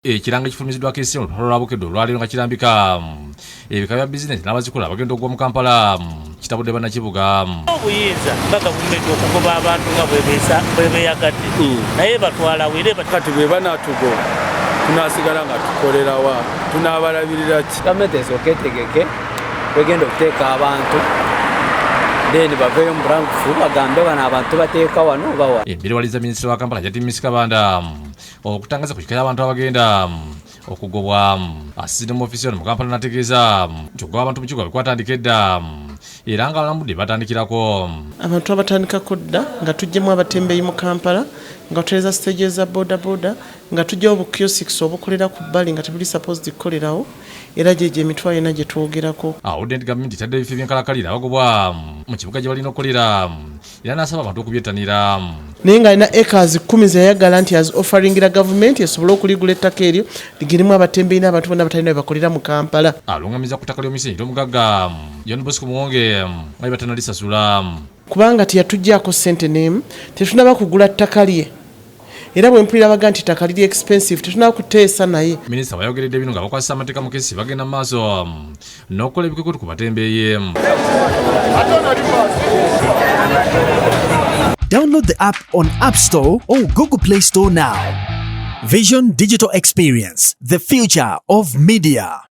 Ekirango ekifulumiziddwako esimu olupapula lwa Bukedde olwaleero nga kirambika ebika bya bizinesi n'abazikola abagenda okugwa mu Kampala kitabudde bannakibuga. Obuyinza nga gavumenti okugoba abantu nga bwebeyagadde naye batwalawo era Kati bwe banatugoba, tunasigala nga tukolerawa? Tunabalabirira ki? Gavumenti esooka etegeke wegenda okuteeka abantu, then baveeyo mu bulangufu bagambe bano abantu bateeka wano oba wa. Embeera ewaliriza minisita wa Kampala Hajati Minsi Kabanda okutangaza ku kika ky'abantu abagenda okugobwa. Asinzidde mu ofiisi ono mu Kampala n'ategeeza nti okugoba abantu mu kibuga bwe kwatandika edda era nga abalambudde batandikirako. Abantu abatandikako dda nga tuggyemu abatembeeyi mu Kampala, nga tutereeza stage za boda boda, nga tujjawo bu kiosks obukolera ku bbali nga tebuli supposed kukolerawo, era gyegyo emitwalo ena gye twogerako. Awudde nti gavumenti etadde ebifo ebyenkalakalira abagobwa mu kibuga gye balina okukolera era n'asaba abantu okubyettanira. Naye ng'alina acres 10 zeyayagala nti az offeringira gavumenti esobole okuligula ettaka eryo ligirimu abatembeeyi n'abantu bonna batalina bwe bakolera mu Kampala. Alungamiza ku ttaka ly'omusingi ly'omugagga John Bosco Muwonge nga bye batanalisasula. Kubanga teyatuggyako ssente n'emu, tetunaba kugula ttaka lye, era bwe mpulira baga nti ttaka liri expensive, tetunaba kuteesa naye. Minisita wayogeredde bino nga bakwasisa amateeka mu kesi bagenda mu maaso n'okukola ebikwekweto ku batembeeyi. Download the app on App Store or Google Play Store now. Vision Digital Experience, the future of media.